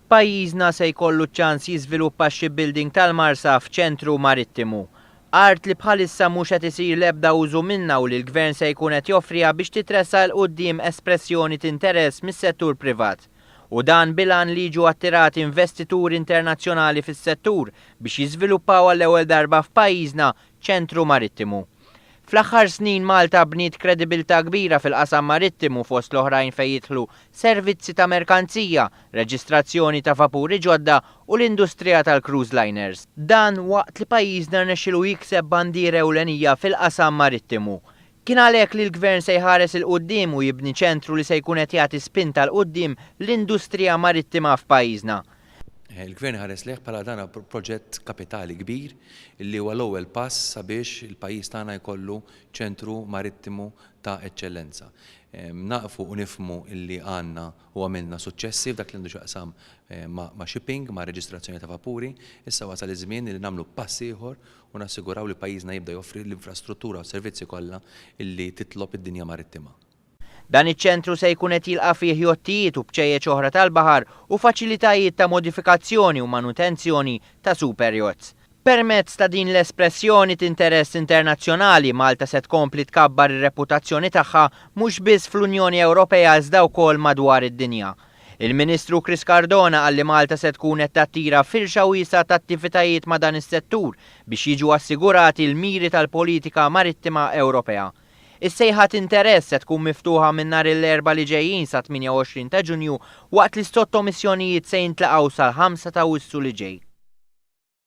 Pajjiżna se jkollu ċ-ċans jiżviluppa x-shipbuilding tal-Marsa f'ċentru marittimu. Art li bħalissa mhux qed isir l-ebda użu minnha u li l-Gvern se jkun qed joffriha biex titressaq 'il quddiem espressjoni t'interess mis-settur privat. U dan bil-għan li jiġu attirati investituri internazzjonali fis-settur biex jiżviluppaw għall-ewwel darba f'pajjiżna ċentru marittimu. Fl-aħħar snin Malta bniet kredibilità kbira fil-qasam marittimu fost l-oħrajn fejn jidħlu servizzi ta' merkanzija, reġistrazzjoni ta' vapuri ġodda u l-industrija tal-cruise liners. Dan waqt li pajjiżna rnexxielu jikseb bandiera ewlenija fil-qasam marittimu. Kien għalhekk li l-Gvern se jħares 'il quddiem u jibni ċentru li se jkun qed jagħti spinta 'l quddiem l-industrija marittima f'pajjiżna. Il-Gvern iħares lejh bħala dan proġett kapitali kbir li huwa l-ewwel pass sabiex il-pajjiż tagħna jkollu ċentru marittimu ta' eċċellenza. Nafu u nifhmu li għandna u għamilna suċċessi f'dak li għandu x'jaqsam ma' shipping, ma' reġistrazzjoni ta' vapuri. Issa wasal iż-żmien li nagħmlu pass ieħor u nassiguraw li pajjiżna jibda joffri l-infrastruttura u s-servizzi kollha li titlob id-dinja marittima. Dan iċ-ċentru se jkun qed jilqa' fih jottijiet u bċejjeċ oħra tal-baħar u faċilitajiet ta' modifikazzjoni u manutenzjoni ta' super yachts. Permezz ta' din l-espressjoni t'interess internazzjonali, Malta se tkompli tkabbar ir-reputazzjoni tagħha mhux biss fl-Unjoni Ewropea iżda wkoll madwar id-dinja. Il-Ministru Chris Cardona qal li Malta se tkun qed tattira firxa wiesgħa ta' attivitajiet ma' dan is-settur biex jiġu assigurati l-miri tal-politika marittima Ewropea. Is-sejħa t'interess se tkun miftuħa minn nhar il-Erbgħa li ġejjin sat-28 ta' Ġunju waqt li s-sottomissjonijiet se jintlaqgħu sal-5 ta' Awwissu li ġej.